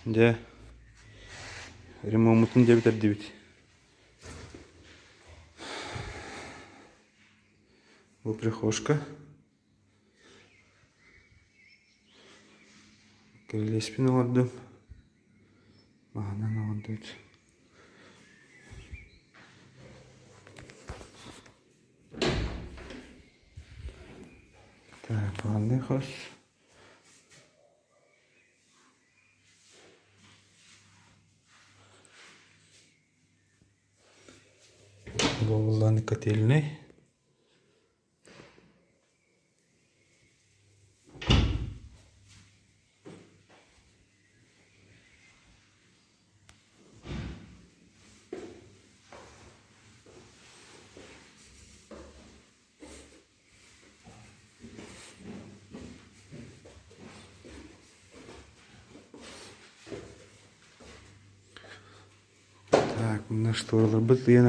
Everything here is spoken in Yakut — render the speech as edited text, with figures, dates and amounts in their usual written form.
Дьэ, ремоммутун дьэ бүтэрдибит. Бу прихожка. Кирилиэспин оҥордум. Маһынан оҥордубут. Так, ванный хос. Буоллан котельный. Так, мына штораларбыт ыйанар.